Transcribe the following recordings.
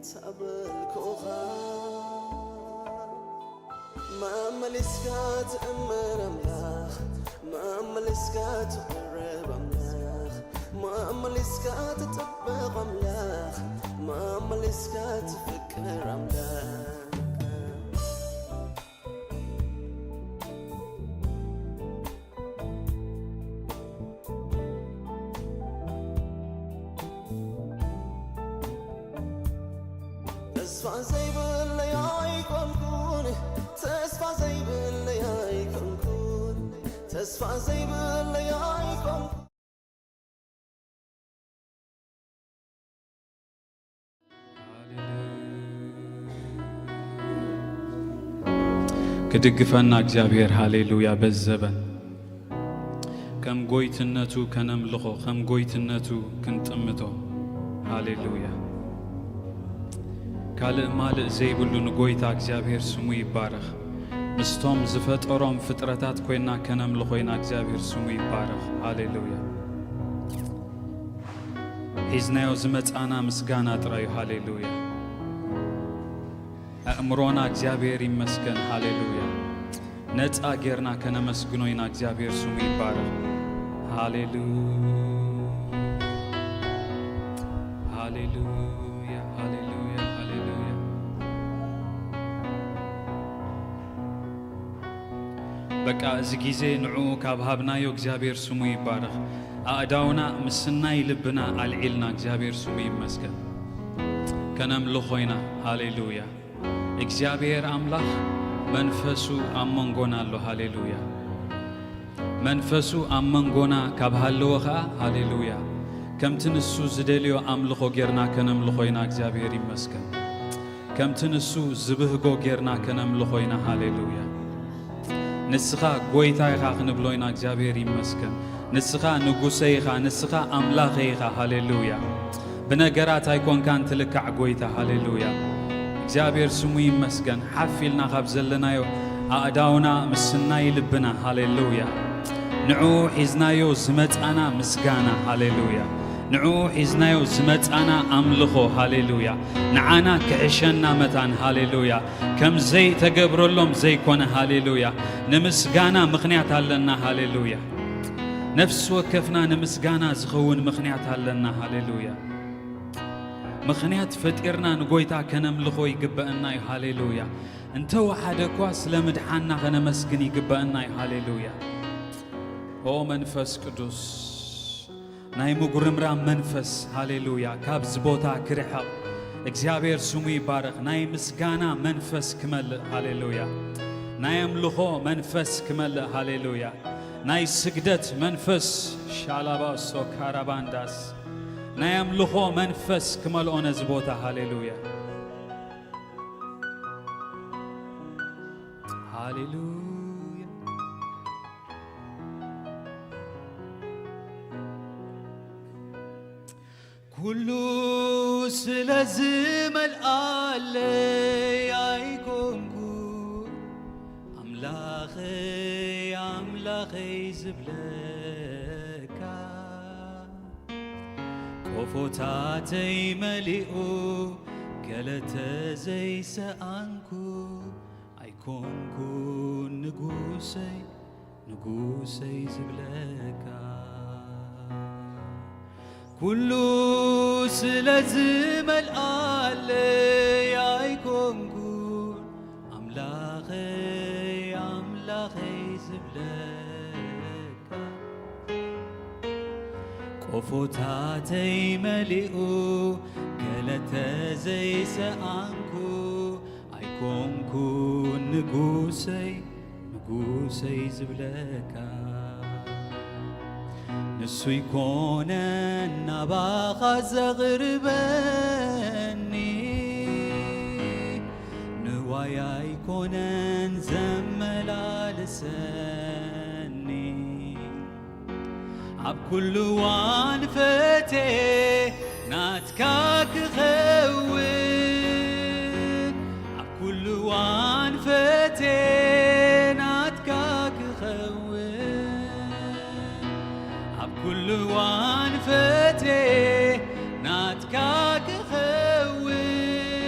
ሳበልኩኻ መመሊስካ ትእምር ኣምላኽ፣ መመሊስካ ትቕርብ ኣምላኽ፣ መመሊስካ ትጥብቕ ኣምላኽ፣ መመሊስካ ትፍቅር ኣምላኽ። ተስፋ ዘይብለይ ኣይኮንኩን፣ ተስፋ ዘይብለይ ኣይኮንኩን፣ ተስፋ ዘይብለይ ኣይኮንኩን። ክድግፈና እግዚኣብሔር፣ ሃሌሉያ። በዚ ዘበን ከም ጎይትነቱ ከነምልኾ፣ ከም ጎይትነቱ ክንጥምቶ። ሃሌሉያ። ካልእ ማልእ ዘይብሉ ንጎይታ እግዚኣብሔር ስሙ ይባረኽ። ምስቶም ዝፈጠሮም ፍጥረታት ኮይና ከነምልኾ ኢና። እግዚኣብሔር ስሙ ይባረኽ። ሃሌሉያ። ሒዝናዮ ዝመጻና ምስጋና ጥራዩ። ሃሌሉያ። ኣእምሮና እግዚኣብሔር ይመስገን። ሃሌሉያ። ነጻ ጌርና ከነመስግኖ ኢና። እግዚኣብሔር ስሙ ይባረኽ። ሃሌሉያ፣ ሃሌሉያ፣ ሃሌሉያ፣ ሃሌሉያ። በቃ እዚ ግዜ ንዕኡ ካብ ሃብናዮ እግዚኣብሔር ስሙ ይባረኽ። ኣእዳውና ምስናይ ልብና ኣልዒልና እግዚኣብሔር ስሙ ይመስገን። ከነምልኾ ኢና። ሃሌሉያ። እግዚኣብሔር ኣምላኽ መንፈሱ ኣብ መንጎና ኣሎ። ሃሌሉያ። መንፈሱ ኣብ መንጎና ካብ ሃለወ ኸኣ፣ ሃሌሉያ፣ ከምቲ ንሱ ዝደልዮ ኣምልኾ ጌርና ከነምልኾ ኢና። እግዚኣብሔር ይመስገን። ከምቲ ንሱ ዝብህጎ ጌርና ከነምልኾ ኢና። ሃሌሉያ። ንስኻ ጎይታ ኢኻ ክንብሎ ኢና። እግዚኣብሔር ይመስገን። ንስኻ ንጉሰይ ኢኻ፣ ንስኻ ኣምላኸይ ኢኻ። ሃሌሉያ። ብነገራት ኣይኮንካን ትልካዕ ጎይታ። ሃሌሉያ። እግዚኣብሔር ስሙ ይመስገን። ሓፍ ኢልና ካብ ዘለናዮ ኣእዳውና ምስናይ ልብና፣ ሃሌሉያ፣ ንዕኡ ሒዝናዮ ዝመጻና ምስጋና፣ ሃሌሉያ፣ ንዕኡ ሒዝናዮ ዝመጻና ኣምልኾ፣ ሃሌሉያ፣ ንዓና ክሕሸና መታን፣ ሃሌሉያ፣ ከም ዘይተገብረሎም ዘይኮነ፣ ሃሌሉያ፣ ንምስጋና ምኽንያት ኣለና። ሃሌሉያ። ነፍሲ ወከፍና ንምስጋና ዝኸውን ምኽንያት ኣለና። ሃሌሉያ። ምኽንያት ፈጢርና ንጎይታ ከነምልኾ ይግበአና እዩ። ሃሌሉያ። እንተወሓደ እኳ ስለ ምድሓንና ከነመስግን ይግበአና እዩ። ሃሌሉያ። ኦ መንፈስ ቅዱስ፣ ናይ ምጉርምራም መንፈስ፣ ሃሌሉያ፣ ካብዚ ቦታ ክርሕቕ። እግዚኣብሔር ስሙ ይባረኽ። ናይ ምስጋና መንፈስ ክመልእ፣ ሃሌሉያ። ናይ ኣምልኾ መንፈስ ክመልእ፣ ሃሌሉያ። ናይ ስግደት መንፈስ፣ ሻላባሶ ካራባንዳስ፣ ናይ ኣምልኾ መንፈስ ክመልኦ ነዚ ቦታ፣ ሃሌሉያ። ሃሌሉያ። ኩሉ ስለ ዝመልኣለይ ኣይኮንኩ ኣምላኸይ፣ ኣምላኸይ ዝብለካ፣ ቆፎታተይ መሊኡ ገለ ተዘይሰኣንኩ ኣይኮንኩን ንጉሰይ፣ ንጉሰይ ዝብለካ። ኩሉ ስለ ዝመልኣለይ ኣይኮንኩን ኣምላኸይ፣ ኣምላኸይ ዝብለካ። ቆፎታተይ መሊኡ ገለ ተዘይሰኣንኩ ኣይኮንኩን ንጉሰይ፣ ንጉሰይ ዝብለካ። ንሱ ይኮነን ናባኻ ዘቕርበኒ፣ ንዋይ ኣይኮነን ዘመላልሰኒ። ኣብ ኩሉ እዋን ፈቴ ናትካ ክኸውን፣ ኣብ ኩሉ እዋን ፈቴ ናትካ ክኸውን፣ ኣብ ኩሉ እዋን ፈቴ ናትካ ክኸውን።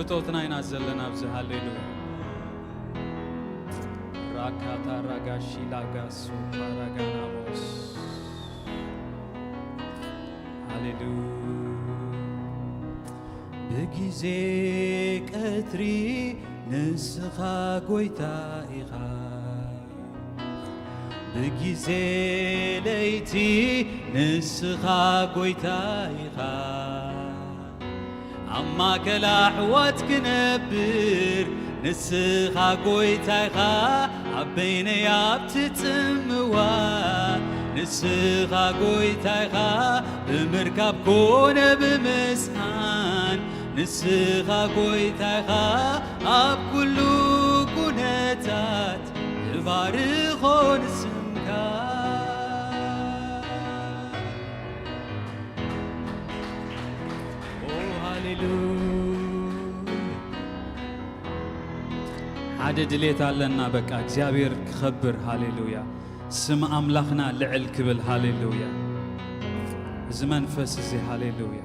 ቶትና ኢና ዘለና ኣብዚ። ሃሌሉያ። ራካታ ራጋሺ ላጋሶ ፓራጋናሞስ። ሃሌሉያ። ብጊዜ ቀትሪ ንስኻ ጎይታ ኢኻ፣ ብጊዜ ለይቲ ንስኻ ጎይታ ኢኻ። ኣብ ማእከል ኣሕዋት ክነብር ንስኻ ጎይታ ኢኻ። ኣብ በይነይ ኣብቲ ጽምዋ ንስኻ ጎይታ ኢኻ። ብምርካብ ኮነ ብምስኣን ንስኻ ጎይታ ኢኻ። ኣብ ኩሉ ኩነታት እባርኾ ንስምካ። ኦ፣ ሃሌሉያ። ሓደ ድሌት ኣለና፣ በቃ እግዚኣብሔር ክኸብር። ሃሌሉያ። ስም ኣምላኽና ልዕል ክብል። ሃሌሉያ። እዚ መንፈስ እዚ። ሃሌሉያ።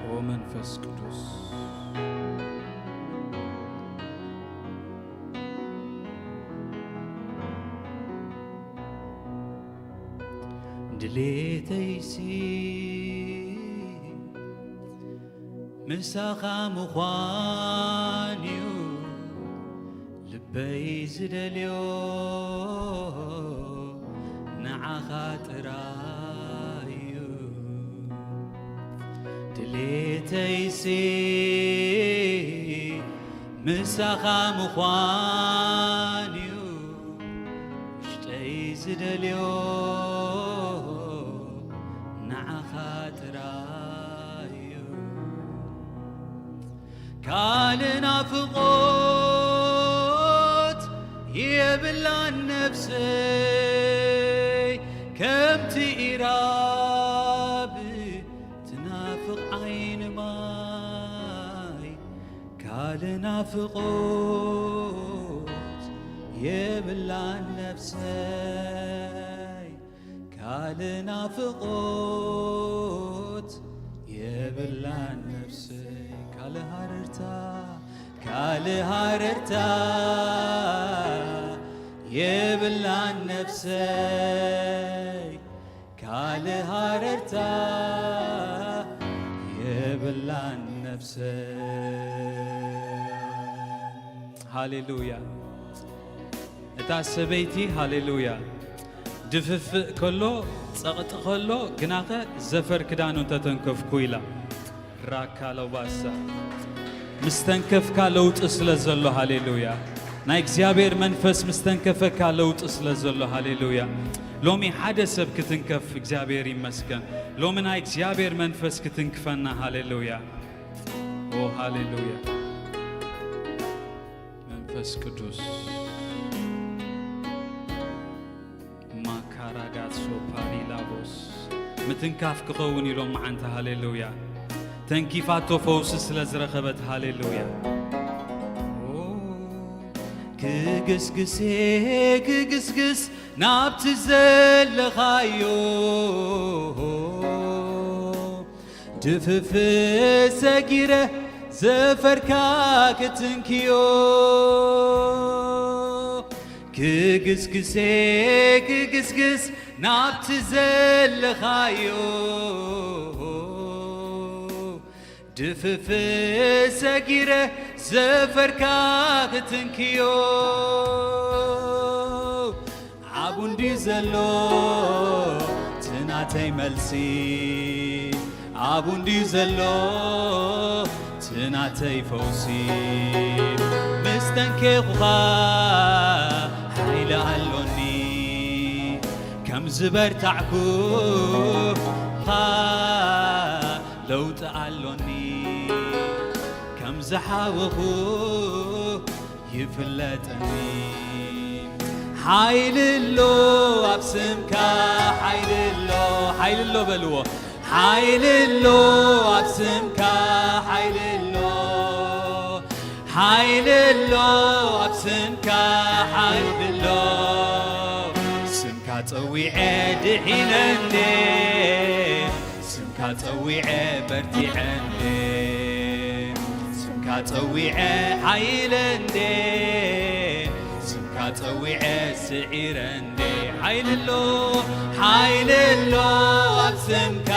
ኦ መንፈስ ቅዱስ። ድሌተይሲ ምሳኻ ምዃን እዩ፣ ልበይ ዝደልዮ ንዓኻ ጥራይ እዩ። ድሌተይሲ ምሳኻ ምዃን እዩ፣ ውሽጠይ ዝደልዮ ንዓኻ ጥራይ እዩ። ካልእ ናፍቖት የብላን ነፍሰይ፣ ከምቲ ኢራብ ትናፍቕ ዓይኒ ማይ። ካልእ ናፍቖት የብላን ነፍሰይ፣ ካልእ ናፍቖት የብላን ነፍሰይ። ካልእ ሃረርታ፣ ካልእ ሃረርታ የብላን ነፍሰይ፣ ካልእ ሃረርታ የብላን ነፍሰይ። ሃሌሉያ። እታ ሰበይቲ፣ ሃሌሉያ፣ ድፍፍእ ከሎ፣ ጸቕጢ ከሎ፣ ግናኸ ዘፈር ክዳኑ እንተተንከፍኩ ኢላ። ራካ ለባሳ። ምስ ተንከፍካ ለውጢ ስለ ዘሎ፣ ሃሌሉያ። ናይ እግዚኣብሔር መንፈስ ምስ ተንከፈካ ለውጢ ስለ ዘሎ፣ ሃሌሉያ። ሎሚ ሓደ ሰብ ክትንከፍ እግዚኣብሔር ይመስገን። ሎሚ ናይ እግዚኣብሔር መንፈስ ክትንክፈና፣ ሃሌሉያ። ኦ፣ ሃሌሉያ። መንፈስ ቅዱስ። ማካራጋሶ ፓሪላቦስ። ምትንካፍ ክኸውን ኢሎም መዓንታ፣ ሃሌሉያ። ተንኪፋቶ ፈውሲ ስለ ዝረኸበት፣ ሃሌሉያ። ኦ፣ ክግስግስ፣ ክግስግስ ናብቲ ዘለኻዮ፣ ድፍፍ ሰጊረ ዘፈርካ ክትንክዮ። ክግስግሴ ክግስግስ ናብቲ ዘለኻዮ፣ ድፍፍ ሰጊረ ዘፈርካ ክትንክዮ። ዓቡ እንድዩ ዘሎ እቲ ናተይ መልሲ፣ ዓቡ እንድዩ ዘሎ እቲ ናተይ ፈውሲ። ምስ ተንኬኹኻ ሓይሊ ኣሎኒ፣ ከም ዝበርታዕኩኻ ለውጢ ኣሎኒ፣ ከም ዝሓወኹ ይፍለጠኒ። ሓይሊ ኣሎ ኣብ ስምካ፣ ሓይሊ ኣሎ፣ ሓይሊ ኣሎ በልዎ። ሓይሊ ኣሎ ኣብ ስምካ፣ ሓይሊ ኣሎ፣ ሓይሊ ኣሎ ኣብ ስምካ፣ ሓይሊ ኣሎ። ስምካ ጸዊዐ ድሒነኒ፣ ስምካ ጸዊዐ በርቲዐ እንዴ፣ ስምካ ጸዊዐ ሓይለ እንዴ፣ ስምካ ጸዊዐ ስዒረ እንዴ። ሓይሊ ኣሎ፣ ሓይሊ ኣሎ ኣብ ስምካ፣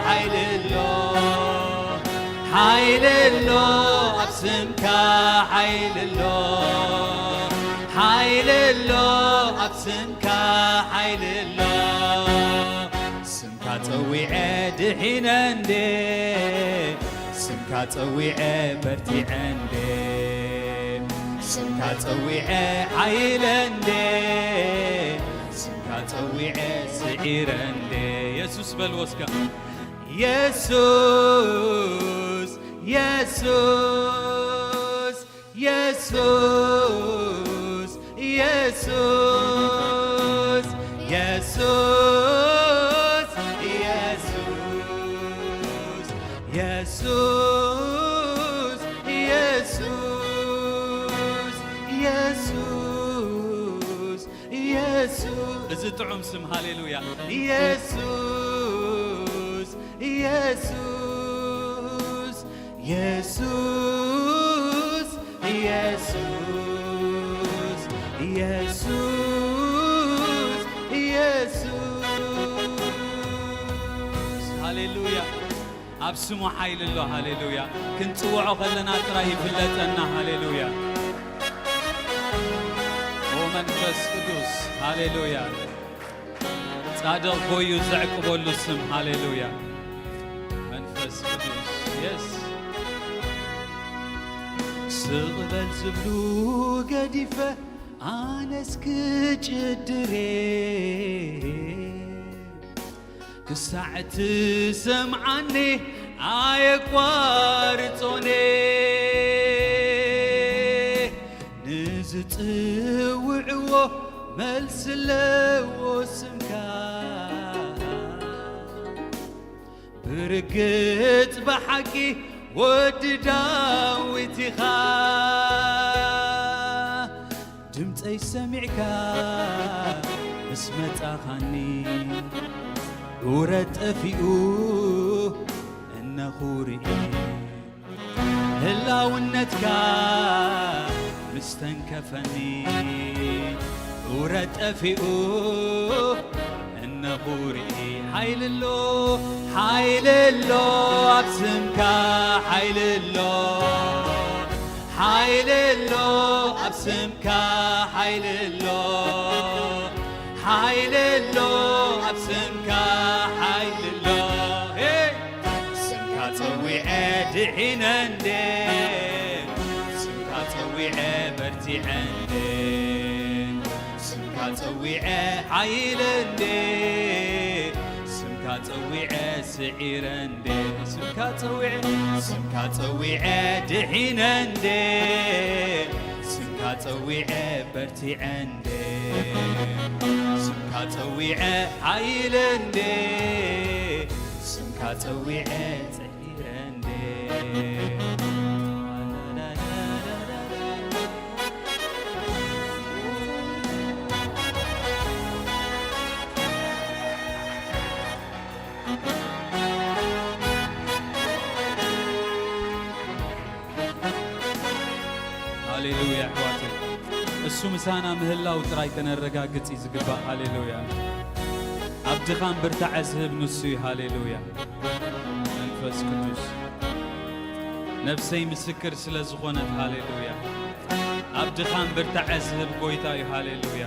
ሓይሊ ኣሎ፣ ሓይሊ ኣሎ ኣብ ስምካ፣ ሓይሊ ኣሎ፣ ሓይሊ ኣሎ ኣብ ስምካ፣ ሓይሊ ኣሎ። ስምካ ጸዊዐ ድሒነ እንዴ፣ ስምካ ጸዊዐ በርቲዐ እንዴ፣ ስምካ ጸዊዐ ሓይለ እንዴ፣ ስምካ ጸዊዐ ስዒረ እንዴ። የሱስ በልዎ እስከ። የሱስ፣ የሱስ፣ የሱስ፣ የሱስ፣ የሱስ፣ የሱስ፣ የሱስ፣ የሱስ፣ የሱስ። እዚ ጥዑም ስም፣ ሃሌሉያ። የሱስ፣ የሱስ፣ የሱስ፣ የሱስ፣ የሱስ፣ የሱስ። ሃሌሉያ። ኣብ ስሙ ሓይሊ ኣሎ። ሃሌሉያ። ክንጽውዖ ከለና ጥራይ ይፍለጠና። ሃሌሉያ። ኦ መንፈስ ቅዱስ፣ ሃሌሉያ። ጻድቕ ጎዩ ዘዕቅበሉ ስም። ሃሌሉያ። መንፈስ ቅዱስ፣ የስ። ስቕ በል ዝብሉ ገዲፈ ኣነስ ክጭድሬ፣ ክሳዕ ትሰምዓኒ ኣየቋርጾኔ። ንዝጽውዕዎ መልሲ ኣለዎ ስምካ። ብርግጽ ብሓቂ ወዲ ዳዊት ኢኻ። ድምፀይ ሰሚዕካ ምስ መጻኻኒ፣ ዑረ ጠፊኡ እነኹ ርኢ። ህላውነትካ ምስ ተንከፈኒ፣ ዑረ ጠፊኡ እነኹ ርኢ። ሓይሊ ኣሎ፣ ሓይሊ ኣሎ ኣብ ስምካ፣ ሓይሊ ኣሎ፣ ሓይሊ ኣሎ ኣብ ስምካ፣ ሓይሊ ኣሎ፣ ሓይሊ ኣሎ ኣብ ስምካ፣ ሓይሊ ኣሎ። ሄይ! ስምካ ጸዊዐ ድሒነ እንዴ፣ ስምካ ጸዊዐ በርቲዐ እንዴ፣ ስምካ ጸዊዐ ሓይለ እንዴ፣ ስምካ ጸዊዐ ስዒረ እንዴ፣ ስምካ ጸዊዐ፣ ስምካ ጸዊዐ ድሒነ እንዴ፣ ስምካ ጸዊዐ በርቲዐ እንዴ፣ ስምካ ጸዊዐ ሓይለ እንዴ፣ ስምካ ጸዊዐ ስዒረ እንዴ። ሃሌሉያ ኣሕዋተይ፣ እሱ ምሳና ምህላው ጥራይ ከነረጋግጽ እዩ ዝግባእ። ሃሌሉያ። ኣብ ድኻም ብርታዐ ዝህብ ንሱ እዩ። ሃሌሉያ። መንፈስ ቅዱስ ነፍሰይ ምስክር ስለ ዝኾነት፣ ሃሌሉያ። ኣብ ድኻም ብርታዐ ዝህብ ጎይታ እዩ። ሃሌሉያ።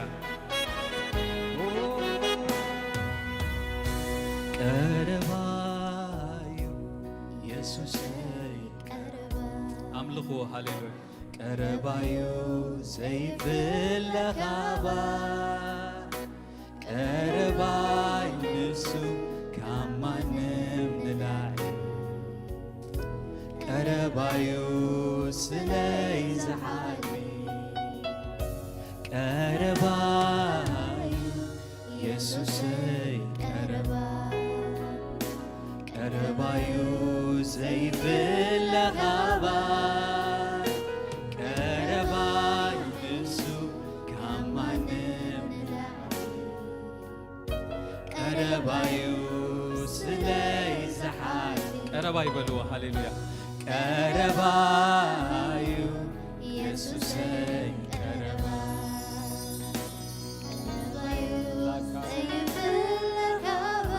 ቀረባዩ የሱሰይ ቀረባ። ኣምልኽዎ። ሃሌሉያ። ቀረባዩ ዘይፍለ ካባ፣ ቀረባዩ ንሱ ካብ ማንም ንላዕሊ፣ ቀረባዩ ስለይ ዝሓሊ፣ ቀረባዩ የሱሰይ ቀረባ፣ ቀረባዩ ዘይፍለ ካባ፣ ቀረባዩ ንሱ ካብ ማንም ንላዕሊ፣ ቀረባዩ ስለይ ዝሓ ቀረባ ይበልዎ። ሃሌሉያ። ቀረባዩ ኢየሱሰይ ቀረባ፣ ቀረባዩ ዘይፍለካባ፣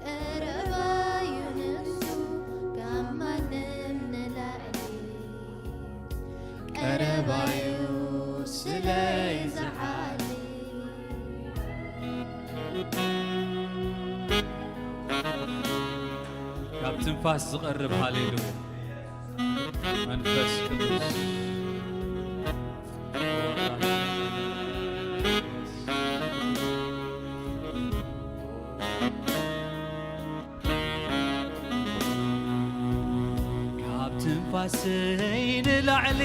ቀረባዩ ንሱ ካብ ማንም ንላዕሊ፣ ቀረባዩ ስለይ ዝሓሊ። ካብ ትንፋስ ዝቐርብ ሃሌሉያ መንፈስ ቅዱስ። ካብ ትንፋሰይ ንላዕሊ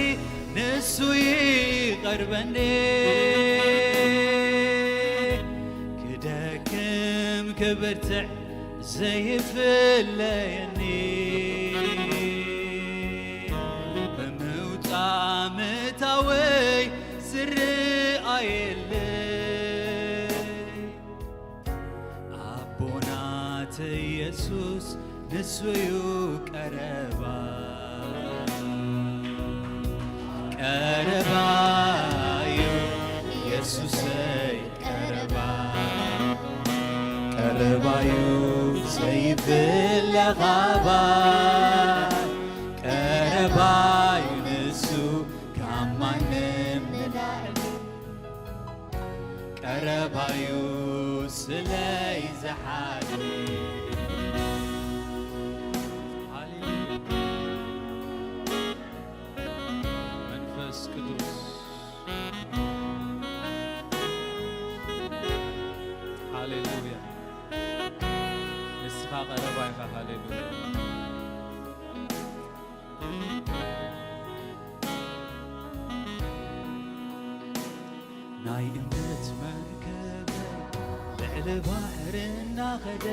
ንሱ ይቐርበኒ፣ ክደክም ክብርትዕ ዘይፍለየኒ፣ ብምውጻእ ምእታወይ ዝረኣየለይ ኣቦናተ ኢየሱስ ንሱዩ ቀረባ፣ ቀረባዩ ኢየሱሰይ ቀረባ፣ ቀረባዩ ዘይፍለኻባ፣ ቀረባዩ ንሱ ካብ ማንም ንላዕሊ፣ ቀረባዩ ስለይ ዝሓሊ። ሃሌሉያ። መንፈስ ቅዱስ። ሃሌሉያ። ንስኻ ቀረባ ኢኻ። ሃሌሉያ። ናይ እምነት መርከበይ ልዕሊ ባሕሪ እናኸደ፣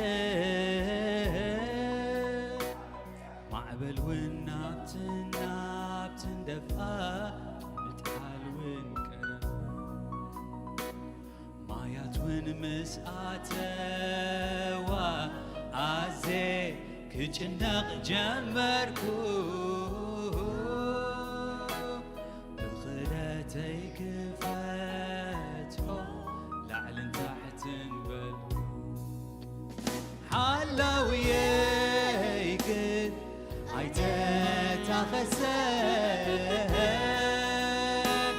ማዕበል እውን ናብትን ናብትን ደፍኣ፣ ምጥሓል እውን ቀረ። ማያት እውን ምስ ኣተዋ ኣዜ ክጭነቕ ጀመርኩ። ብኽለተይ ክፈትሖ ላዕልን ታሕትን በልኩ። ሓላውየይ ግን ኣይተታኸሰን፣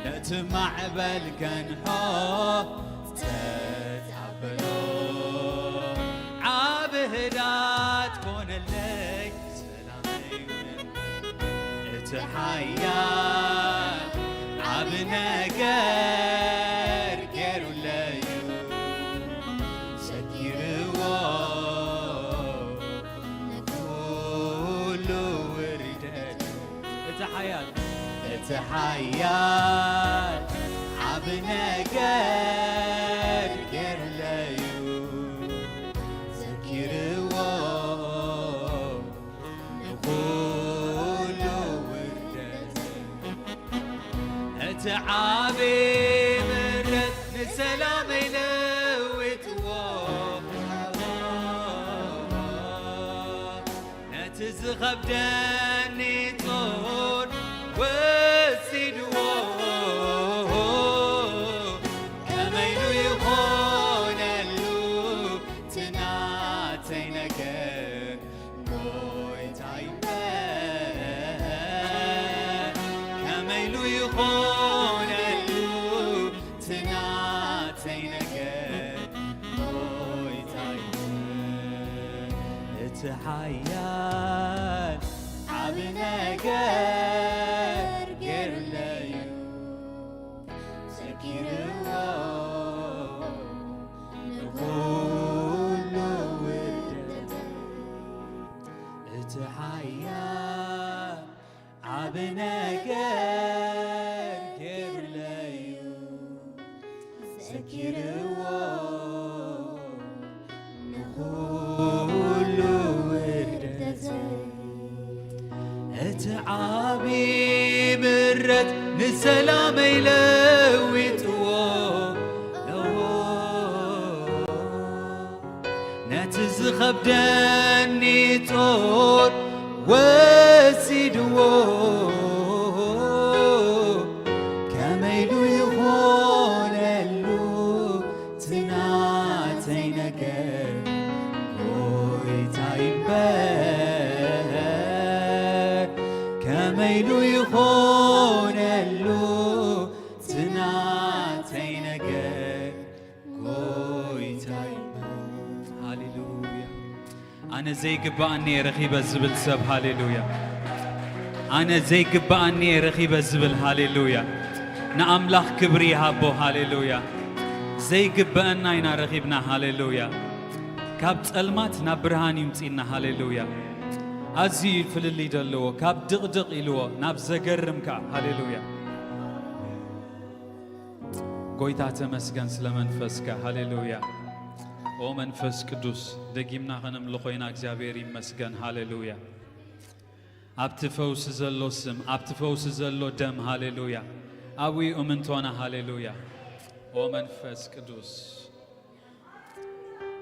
ነቲ ማዕበል ከንሖ ጸጥ ኣበሎ። ዓቢ ህዳት ኮነለይ፣ ሰላመይ እውን እቲ ሓያል ዓቢ ነገር ገሩለዩ። ሰጊርዎ ንኩሉ ውርደት፣ እቲ ሓያል፣ እቲ ሓያል ዓቢ ነገር ገሩለዩ። ዘኪርዎ ንኹሉ ውርደት፣ እቲ ዓቢ ምሕረት ንሰላመይ ለዊጥዎ። ነቲ ዝኸብደኒ ጾር ወሲድዎ። ከመይ ኢሉ ይኾነሉ እቲ ናተይ ነገር? ጎይታይ እምበር፣ ከመይ ኢሉ ይኾነሉ እቲ ናተይ ነገር? ጎይታይ እምበር፣ እቲ ሓያል ዓቢ ነገር ገይሩለዩ። ዘኪርዎ ንኹሉ ውርደተይ፣ እቲ ሓያል ዓቢ ነገር ገይሩለዩ። ዘኪርዎ ንኹሉ ውርደተይ፣ እቲ ዓቢ ምሕረት ንሰላመይ ለዊጥዎ። ነቲ ከብደኒ ጾር ወሲድዎ፣ ከመይ ኢሉ ይኾነሉ እቲ ናተይ ነገር፣ ጎይታይ እምበር፣ ከመይ ኢሉ ይኾነሉ እቲ ናተይ ነገር፣ ጎይታይ። ሃሌሉያ። ኣነ ዘይግብኣኒ እየ ረኺበ ዝብል ሰብ፣ ሃሌሉያ። ኣነ ዘይግብኣኒ እየ ረኺበ ዝብል፣ ሃሌሉያ። ንኣምላኽ ክብሪ ይሃቦ፣ ሃሌሉያ። ዘይግብኣና ኢና ረኺብና፣ ሃሌሉያ። ካብ ጸልማት ናብ ብርሃን ይምጺና፣ ሃሌሉያ። ኣዝዩ እዩ ፍልልይ ዘለዎ፣ ካብ ድቕድቕ ኢልዎ ናብ ዘገርም ከኣ፣ ሃሌሉያ። ጎይታ ተመስገን ስለ መንፈስካ፣ ሃሌሉያ። ኦ መንፈስ ቅዱስ፣ ደጊምና ከነምልኾ ኢና። እግዚኣብሔር ይመስገን፣ ሃሌሉያ። ኣብቲ ፈውሲ ዘሎ ስም፣ ኣብቲ ፈውሲ ዘሎ ደም፣ ሃሌሉያ። ኣብኡ እምንቶና፣ ሃሌሉያ። ኦ መንፈስ ቅዱስ፣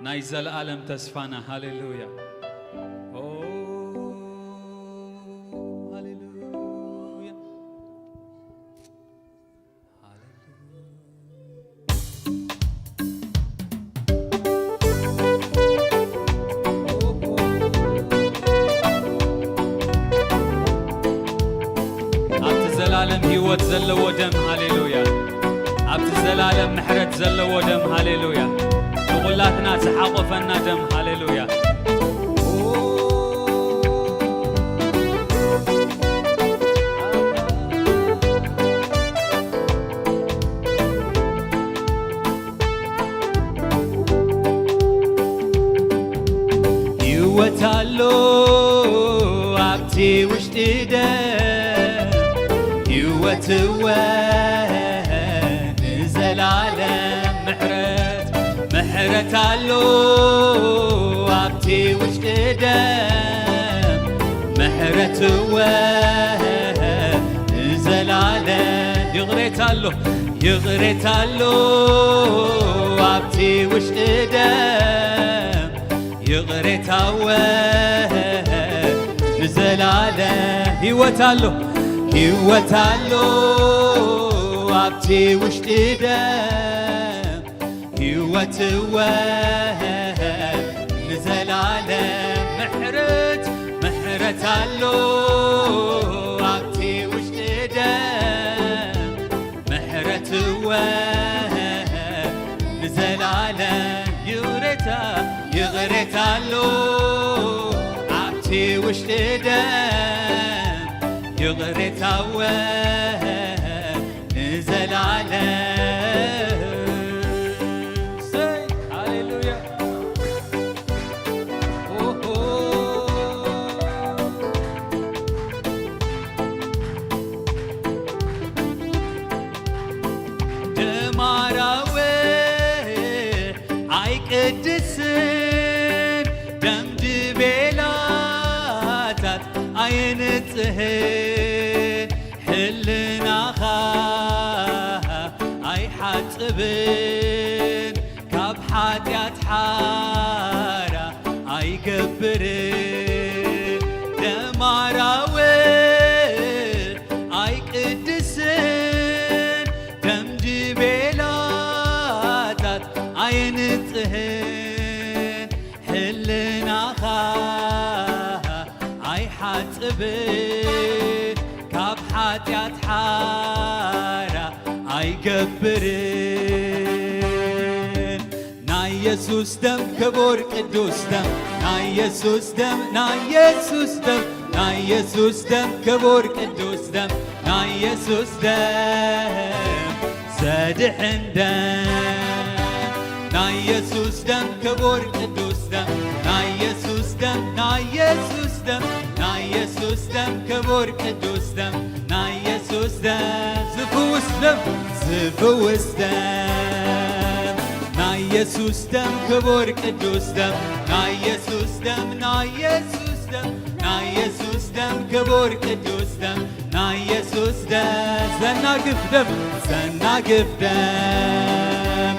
ናይ ዘለኣለም ተስፋና፣ ሃሌሉያ። ኦ፣ ሃሌሉያ። ኣብቲ ዘላለም ህይወት ዘለዎ ደም፣ ሃሌሉያ። ኣብቲ ዘላለም ምሕረት ዘለዎ ደም፣ ሃሌሉያ። ንኹላትና ዝሓቖፈና ደም፣ ሃሌሉያ። ህይወት ኣሎ ኣብቲ ውሽጢ ደም፣ ህይወት እወ ንዘላለም ምሕረት፣ ምሕረት ኣሎ ኣብቲ ውሽጢ ደም፣ ምሕረት እወ ንዘላለም። ይቕሬታ ኣሎ፣ ይቕሬታ ኣሎ ኣብቲ ውሽጢ ደም፣ ይቕሬታ እወ ንዘላለም። ህይወት ኣሎ፣ ህይወት ኣሎ ኣብቲ ውሽጢ ደም፣ ህይወት እወ ንዘላለም። ምሕረት፣ ምሕረት ኣሎ ኣብቲ ውሽጢ ደም፣ ምሕረት እወ ንዘላለም። ይቕሬታ፣ ይቕሬታ ኣሎ ኣብቲ ውሽጢ ደም፣ ይቕሬታ እወ ንዘላለም። ሰይ፣ ሃሌሉያ። ኦሆ። ደም ኣራዊሕ ኣይቅድስን፣ ደም ድቤላታት ኣየንጽህን፣ ሕልናኻ ኣይሓጽብን፣ ካብ ሓጢኣት ሓራ ኣይገብርን። ደም ኣራዊሕ ኣይቅድስን፣ ደም ድቤላታት ኣየንጽህን፣ ሕልናኻ ኣይሓጽብን፣ ካብ ሓጢኣት ሓራ ኣይገብርን። ናይ የሱስ ደም ክቡር ቅዱስ ደም፣ ናይ የሱስ ደም፣ ናይ የሱስ ደም፣ ናይ የሱስ ደም ክቡር ቅዱስ ደም፣ ናይ የሱስ ደም ዘድሕን ደም፣ ናይ የሱስ ደም ክቡር ቅዱስ ደም፣ ናይ የሱስ ደም፣ ናይ የሱስ ደም፣ ናይ የሱስ ደም ክቡር ቅዱስ ደም፣ ናይ የሱስ ደም ዝፍውስ ደም፣ ዝፍውስ ደም፣ ናይ የሱስ ደም ክቡር ቅዱስ ደም፣ ናይ የሱስ ደም፣ ናይ የሱስ ደም፣ ናይ የሱስ ደም ክቡር ቅዱስ ደም፣ ናይ የሱስ ደም ዘናግፍ ደም፣ ዘናግፍ ደም።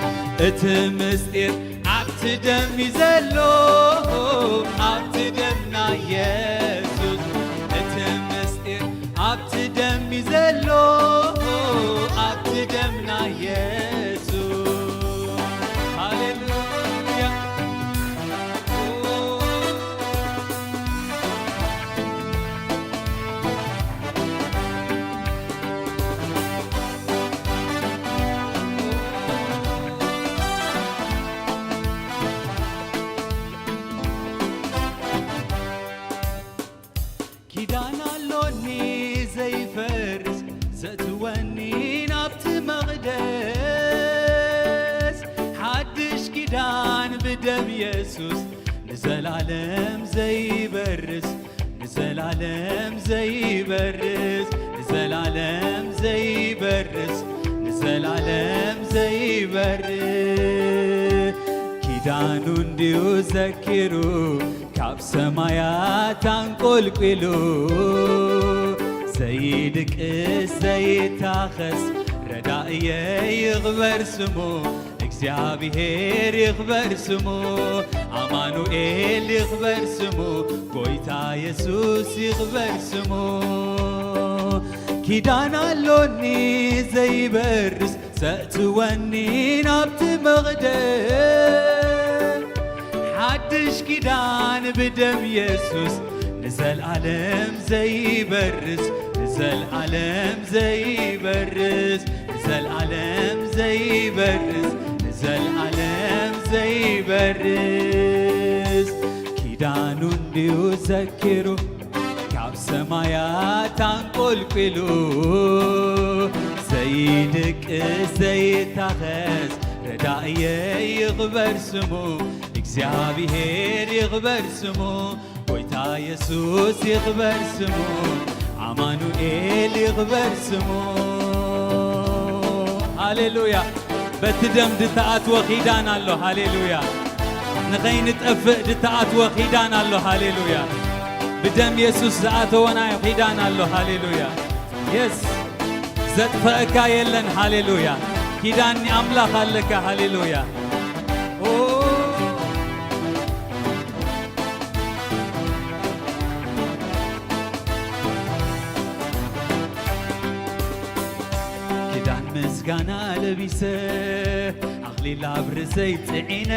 እቲ ምስጢር ኣብቲ እቲ ደም እዩ ዘሎ ኣብቲ ደም ናይ የሱስ፣ እቲ ምስጢር ኣብቲ ደም እዩ ዘሎ ኣብቲ ደም ናይ የሱስ። ሃሌሉያ። ኪዳን ኣሎኒ ዘይፈርስ፣ ዘእትወኒ ናብቲ መቕደስ። ሓድሽ ኪዳን ብደም የሱስ፣ ንዘላለም ዘይበርስ፣ ንዘላለም ዘይበርስ፣ ንዘላለም ዘይበርስ፣ ንዘላለም ዘይበርስ። ኪዳኑ እንድዩ ዘኪሩ፣ ካብ ሰማያት ኣንቆልቂሉ፣ ዘይድቅስ ዘይታኸስ ረዳእየ ይኽበር ስሙ። እግዚኣብሔር ይኽበር ስሙ፣ ኣማኑኤል ይኽበር ስሙ፣ ጎይታ የሱስ ይኽበር ስሙ። ኪዳን ኣሎኒ ዘይበርስ፣ ዘእትወኒ ናብቲ መቕደስ። ሓድሽ ኪዳን ብደም የሱስ፣ ንዘልኣለም ዘይበርስ፣ ንዘልኣለም ዘይበርስ፣ ንዘልኣለም ዘይበርስ፣ ንዘልኣለም ዘይበርስ። ኪዳኑ እንድዩ ዘኪሩ፣ ካብ ሰማያት ኣንቆልቂሉ፣ ዘይድቅስ ዘይታኸስ ረዳእየ ይኽበር ስሙ፣ እግዚኣብሔር ይኽበር ስሙ፣ ጎይታ የሱስ ይኽበር ስሙ፣ ኣማኑኤል ይኽበር ስሙ። ሃሌሉያ። በቲ ደም ዝተኣትወ ኪዳን ኣሎ። ሃሌሉያ። ንኸይንጠፍእ ዝተኣትወ ኪዳን ኣሎ። ሃሌሉያ። ብደም የሱስ ዝኣተወናዮ ኪዳን ኣሎ። ሃሌሉያ። የስ። ዘጥፈአካ የለን። ሃሌሉያ። ኪዳን ኣምላኽ ኣለካ። ሃሌሉያ። ኦ። ኪዳን ምስጋና ለቢሰ፣ ኣኽሊል ኣብ ርእሰይ ጽዒነ፣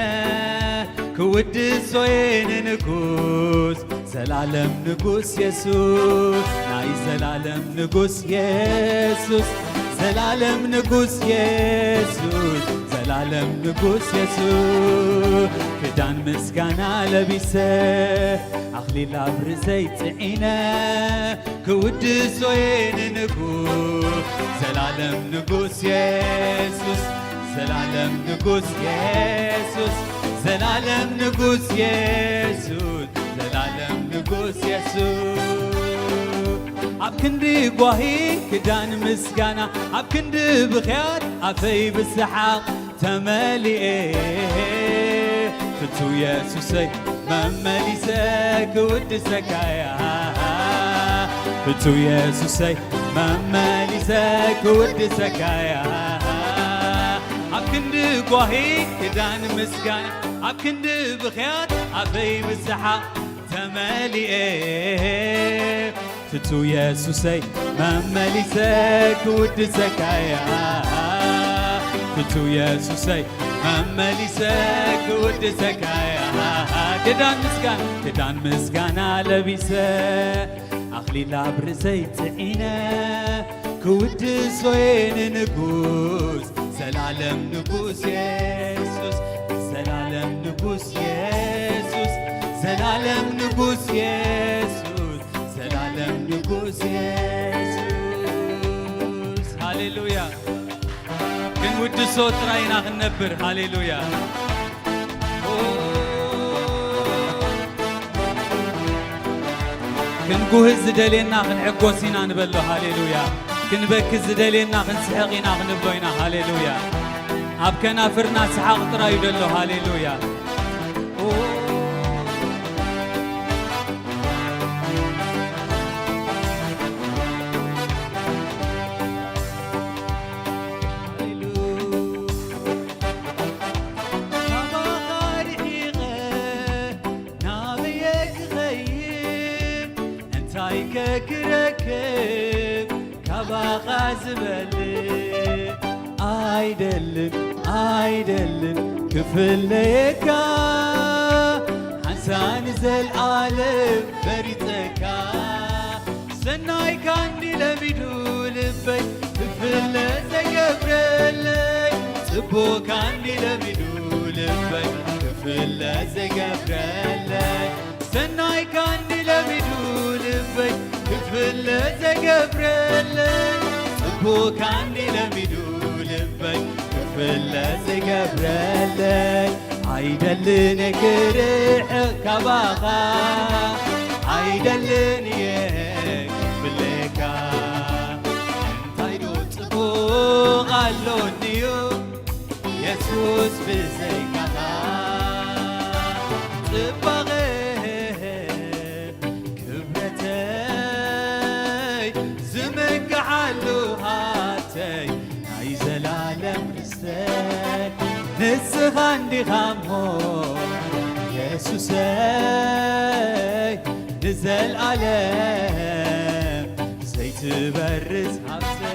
ክውድሶ እየ ንንጉስ፣ ዘላለም ንጉስ የሱስ፣ ናይ ዘላለም ንጉስ የሱስ፣ ዘላለም ንጉስ የሱስ፣ ዘላለም ንጉስ የሱስ። ክዳን ምስጋና ለቢሰ፣ ኣኽሊል ኣብ ርእሰይ ጽዒነ፣ ክውድሶ እየ ንንጉስ፣ ዘላለም ንጉስ የሱስ፣ ዘላለም ንጉስ የሱስ፣ ዘላለም ንጉስ የሱስ፣ ዘላለም ንጉስ የሱስ። ኣብ ክንዲ ጓሂ ክዳን ምስጋና፣ ኣብ ክንዲ ብኽያት ኣፈይ ብሰሓቕ ተመሊኤ። ፍቱ የሱሰይ መመሊሰ ክውድሰካያ፣ ፍቱ የሱሰይ መመሊሰ ክውድሰካያ። ኣብ ክንዲ ጓሂ ክዳን ምስጋና፣ ኣብ ክንዲ ብኽያት ኣፈይ ብሰሓቕ ተመሊኤ። ፍቱ የሱሰይ መመሊሰ ክውድሰካያ፣ ፍቱ የሱሰይ መመሊሰ ክውድሰካያ። ክዳን ምስጋና፣ ክዳን ምስጋና ለቢሰ፣ ኣኽሊል ኣብ ርእሰይ ጽዒነ፣ ክውድሶ እየ ንንጉስ፣ ዘላለም ንጉስ የሱስ፣ ዘላለም ንጉስ የሱስ፣ ዘላለም ንጉስ የሱስ፣ ዘላለም ንጉስ የሱስ። ሃሌሉያ። ክንውድሶ ጥራይ ኢና ክንነብር። ሃሌሉያ። ክንጉህዝ ዝደልየና ክንዕጎስ ኢና ንበሎ። ሃሌሉያ። ክንበኪ ዝደልየና ክንስሕቕ ኢና ክንብሎ ኢና። ሃሌሉያ። ኣብ ከናፍርና ሰሓቕ ጥራይ እዩ ደሎ። ሃሌሉያ። ክረክብ ካባኻ ዝበልጽ ኣይደልን፣ ኣይደልን ክፍለየካ። ሓንሳእ ንዘልኣለም መሪጸካ። ሰናይካ እንዲ ለሚዱ ልበይ ክፍለ ዘይገብረለይ። ጽቡቕካ እንዲ ለሚዱ ልበይ ክፍለ ዘይገብረለይ። ሰናይካ እንዲ ለሚዱ ልበይ ክፍለ ዘይገብረለይ። ጽቡቕካ እንዲ ለሚዱ ልበይ ክፍለ ዘይገብረለይ። ኣይደልን እየ ክርሕቕ ካባኻ። ኣይደልን እየ ክፍለየካ። እንታይ ዶ ጽቡቕ ኣሎ እንድዩ የሱስ ብዘይካኻ። ጽባቐ ክብረተይ ዝምክሓሉ ሃብተይ ናይ ዘላለም ርስተይ ንስኻ እንዲኻ እሞ የሱሰይ ንዘልኣለም ዘይትበርዝ ሃብተይ።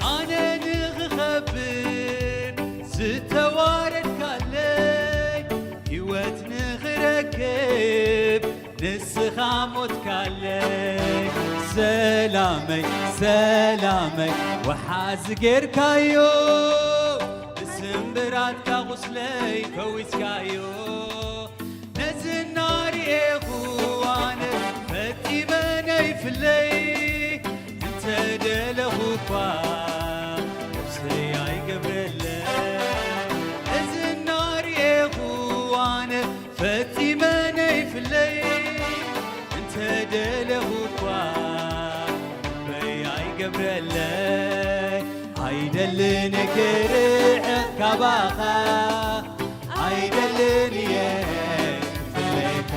ኣነ ንኽኸብር ዝተዋረድካለይ፣ ህይወት ንኽረክብ ንስኻ ሞትካለይ። ሰላመይ፣ ሰላመይ ወሓዚ ጌርካዮ፣ ብስምብራትካ ቁስለይ ፈዊስካዮ። ነዚ እናርኤኹ ኣነ ፈጺመ ነይፍለይ፣ እንተ ደለኹ እኳ ነፍሰይ ኣይገብረለይ። ነዚ እናርኤኹ ኣነ ፈጺመ ነይፍለይ፣ እንተ ደለኹ እኳ ልበይ ኣይገብረለይ። ኣይደልን እየ ክርሕቕ ካባኻ፣ ኣይደልን እየ ክፍለየካ።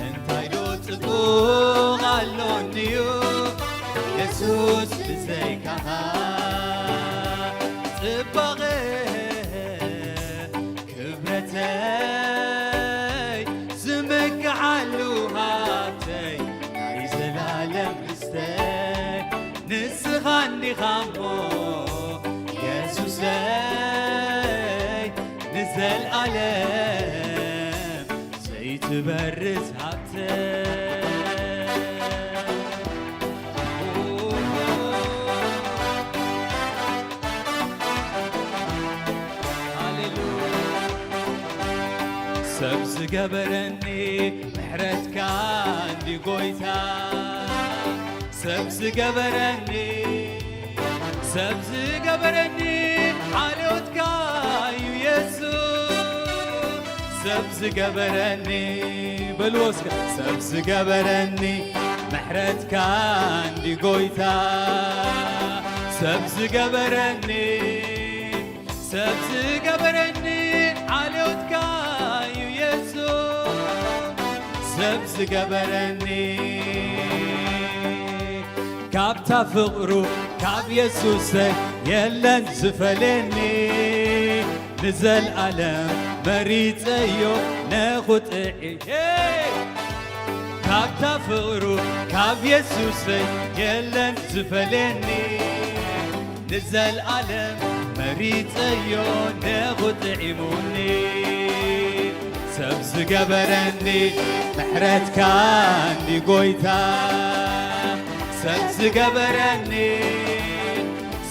እንታይ ዶ ጽቡቕ ኣሎ እንድዩ የሱስ ብዘይካኻ። ጽባቐ ክብረተይ ዝምክሓሉ ሃብተይ ናይ ዘላለም ርስተይ ንስኻ እንዲኻ እሞ የሱሰይ ንዘልኣለም ዘይትበርዝ ሃብተይ። ሃሌሉያ። ሰብ ዝገበረኒ ምሕረትካ እንዲ ጎይታ፣ ሰብ ዝገበረኒ፣ ሰብ ዝገበረኒ ሓልዮትካ እዩ የሱስ። ሰብ ዝገበረኒ በልዎ እስከ፣ ሰብ ዝገበረኒ ምሕረትካ እንዲ ጎይታ፣ ሰብ ዝገበረኒ፣ ሰብ ዝገበረኒ ሓልዮትካ እዩ የሱስ። ሰብ ዝገበረኒ ካብታ ፍቕሩ ካብ የሱሰይ የለን ዝፈልየኒ። ንዘልኣለም መሪጸዮ ነኹጥዒ። ካብታ ፍቕሩ ካብ የሱሰይ የለን ዝፈልየኒ። ንዘልኣለም መሪጸዮ ነኹጥዒሙኒ። ሰብ ዝገበረኒ ምሕረትካ እንዲ ጎይታ፣ ሰብ ዝገበረኒ፣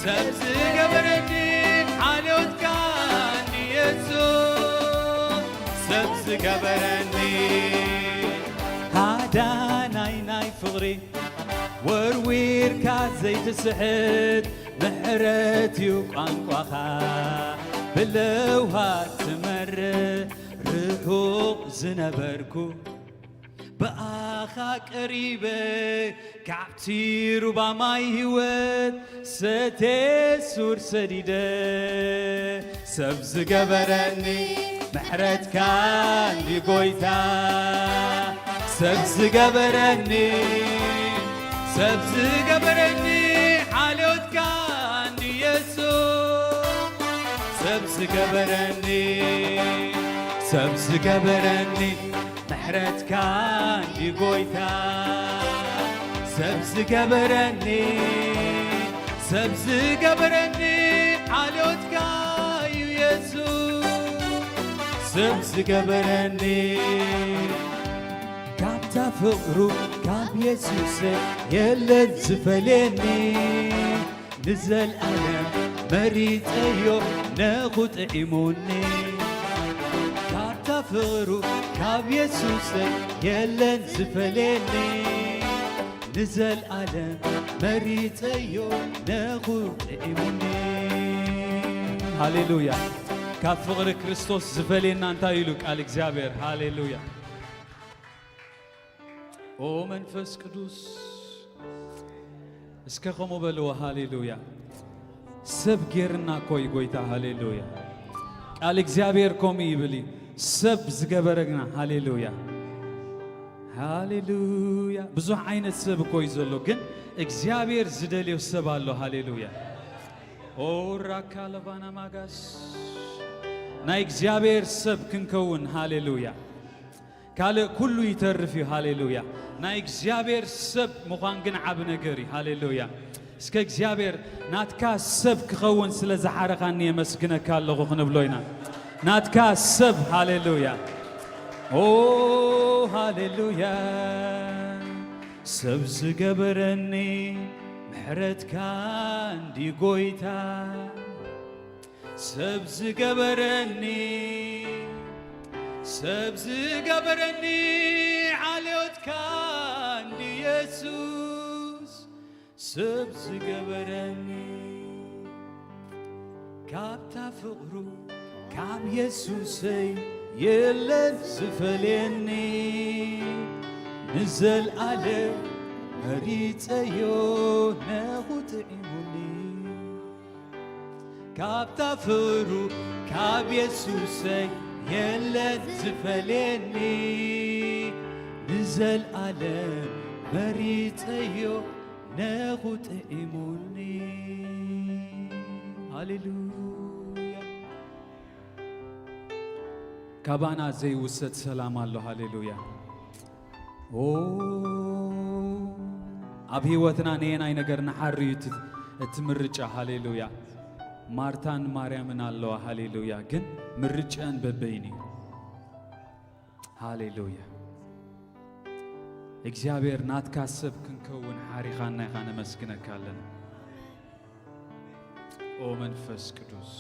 ሰብ ዝገበረኒ ሓልዮትካ እንዲ የሱስ፣ ሰብ ዝገበረኒ። ሃዳናይ ናይ ፍቕሪ ወርዊርካ ዘይትስሕት፣ ምሕረት እዩ ቋንቋኻ፣ ብለውሃት ትመርሕ ርሑቕ ዝነበርኩ ብኣ ናኻ ቀሪበ ካብቲ ሩባ ማይ ህይወት ሰቴ ሱር ሰዲደ ሰብ ዝገበረኒ ምሕረትካ እንዲ ጎይታ ሰብ ዝገበረኒ ሰብ ዝገበረኒ ሓልዮትካ እንዲ የሱስ ሰብ ዝገበረኒ ሰብ ዝገበረኒ ምሕረትካ እንዲ ጎይታ ሰብ ዝገበረኒ ሰብ ዝገበረኒ ሓልዮትካ እዩ የሱስ ሰብ ዝገበረኒ ካብታ ፍቕሩ ካብ የሱስ የለን ዝፈልየኒ ንዘልኣለም መሪጸዮ ነኹ ጥዒሙኒ ካብታ ፍቕሩ ካብ የሱስ የለን ዝፈልየኒ ንዘልኣለም መሪጸዮ ነኹ ጥዒሙኒ ሃሌሉያ ካብ ፍቕሪ ክርስቶስ ዝፈልየና እንታይ ኢሉ ቃል እግዚኣብሔር ሃሌሉያ ኦ መንፈስ ቅዱስ እስከ ከምኡ በልዎ ሃሌሉያ ሰብ ጌርና እኮ እዩ ጎይታ ሃሌሉያ ቃል እግዚኣብሔር ከምኡ ይብል እዩ ሰብ ዝገበረግና ሃሌሉያ ሃሌሉያ ብዙሕ ዓይነት ሰብ እኮ እዩ ዘሎ ግን እግዚኣብሔር ዝደልዮ ሰብ ኣሎ ሃሌሉያ ኦራካ ለባና ማጋስ ናይ እግዚኣብሔር ሰብ ክንከውን ሃሌሉያ ካልእ ኩሉ ይተርፍ እዩ ሃሌሉያ ናይ እግዚኣብሔር ሰብ ምዃን ግን ዓብ ነገር እዩ ሃሌሉያ እስከ እግዚኣብሔር ናትካ ሰብ ክኸውን ስለ ዝሓረኻኒ የመስግነካ ኣለኹ ክንብሎ ኢና ናትካ ሰብ ሃሌሉያ ኦ ሃሌሉያ ሰብ ዝገበረኒ ምሕረትካ እንዲ ጎይታ ሰብ ዝገበረኒ ሰብ ዝገበረኒ ሓልዮትካ እንዲ የሱስ ሰብ ዝገበረኒ ካብታ ፍቕሩ ካብ የሱሰይ የለን ዝፈልየኒ ንዘልኣለም መሪጸዮ ነኹ ጥዒሙኒ ካብታ ፍሩ ካብ የሱሰይ የለን ዝፈልየኒ ንዘልኣለም መሪጸዮ ነኹ ጥዒሙኒ ሃሌሉያ ካባና ዘይውሰድ ሰላም ኣሎ ሃሌሉያ ኦ ኣብ ህይወትና ነየናይ ነገር ንሓርዩ እቲ ምርጫ ሃሌሉያ ማርታን ማርያምን ኣለዋ ሃሌሉያ ግን ምርጫን በበይን እዩ ሃሌሉያ እግዚኣብሔር ናትካ ሰብ ክንከውን ሓሪኻና ኢኻ ነመስግነካ ኣለና ኦ መንፈስ ቅዱስ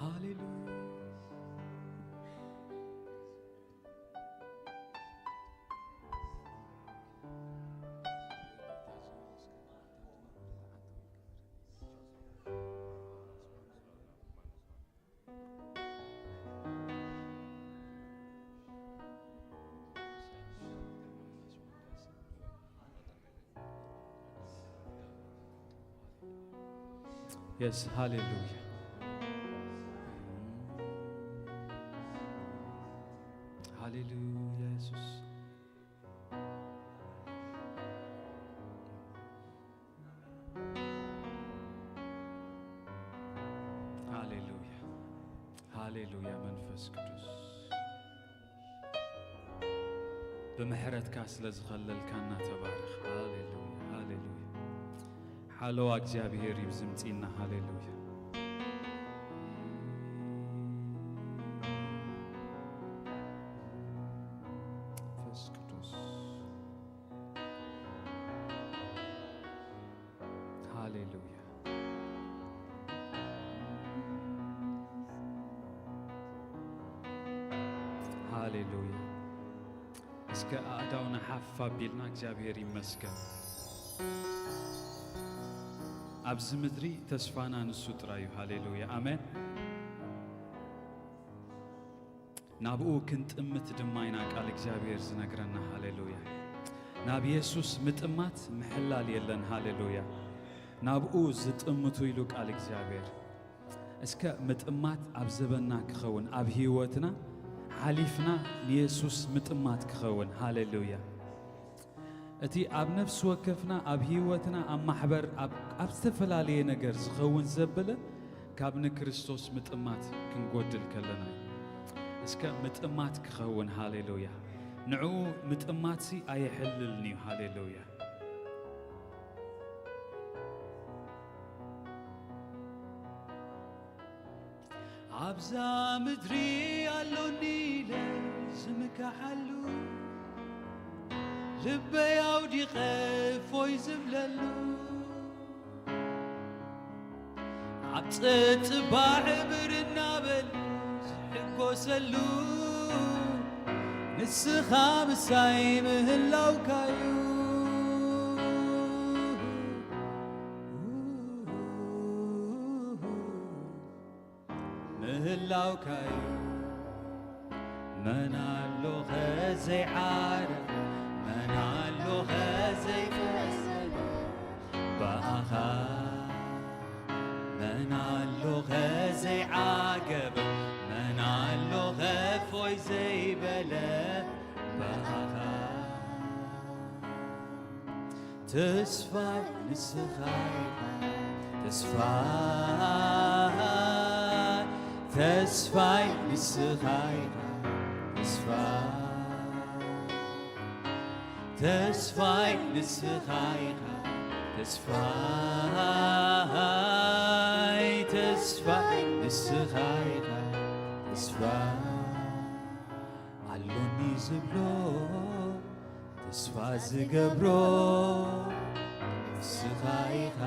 ሃሌሉያ Yes, ሃሌሉያ ሃሌሉያ የሱስ ሃሌሉያ ሃሌሉያ መንፈስ ቅዱስ ብምሕረትካ ስለ ዝኸለልካና ተባረኽ። ሃሌሉያ፣ ሃሌሉያ። ሓለዋ እግዚኣብሔር እዩ ዝምጺና። ሃሌሉያ። መንፈስ ቅዱስ። ሃሌሉያ። ሃሌሉያ። እስከ ኣእዳውና ሓፍ ኣቢልና እግዚኣብሔር ይመስገን። ኣብዚ ምድሪ ተስፋና ንሱ ጥራይ እዩ። ሃሌሉያ። ኣሜን። ናብኡ ክንጥምት ድማ ኢና ቃል እግዚኣብሔር ዝነግረና። ሃሌሉያ። ናብ የሱስ ምጥማት ምሕላል የለን። ሃሌሉያ። ናብኡ ዝጥምቱ ኢሉ ቃል እግዚኣብሔር። እስከ ምጥማት ኣብ ዘበና ክኸውን፣ ኣብ ህይወትና ሓሊፍና ንየሱስ ምጥማት ክኸውን። ሃሌሉያ። እቲ ኣብ ነፍሲ ወከፍና፣ ኣብ ህይወትና፣ ኣብ ማሕበር፣ ኣብ፣ ኣብ ዝተፈላለየ ነገር ዝኸውን ዘበለ ካብ ንክርስቶስ ምጥማት ክንጎድል ከለና እዩ። እስከ ምጥማት ክኸውን። ሃሌሉያ። ንዕኡ ምጥማትሲ ኣየሕልልን እዩ። ሃሌሉያ። ኣብዛ ምድሪ ኣሎኒ ኢለ ዝምካሓሉ፣ ልበይ ኣውዲቐ ፎይ ዝብለሉ፣ ኣብ ጸጥባዕ ብር እናበል ዝሕጎሰሉ፣ ንስኻ ምሳይ ምህላውካዩ። ምህላውካዩ። መን ኣሎኸ ዘይዓረፈ፣ መን ኣሎኸ ዘይፈሰለ ብኣኻ፣ መን ኣሎኸ ዘይዓገበ፣ መን ኣሎኸ ፎይ ዘይበለ ብኣኻ። ተስፋይ ንስኻ ኢኻ፣ ተስፋይ፣ ተስፋይ ንስኻ ኢኻ፣ ተስፋይ፣ ተስፋይ ንስኻ ኢኻ፣ ተስፋይ፣ ተስፋይ ንስኻ ኢኻ፣ ተስፋይ ኣሎኒ ዝብሎ ተስፋ ዝገብሮ ንስኻ ኢኻ።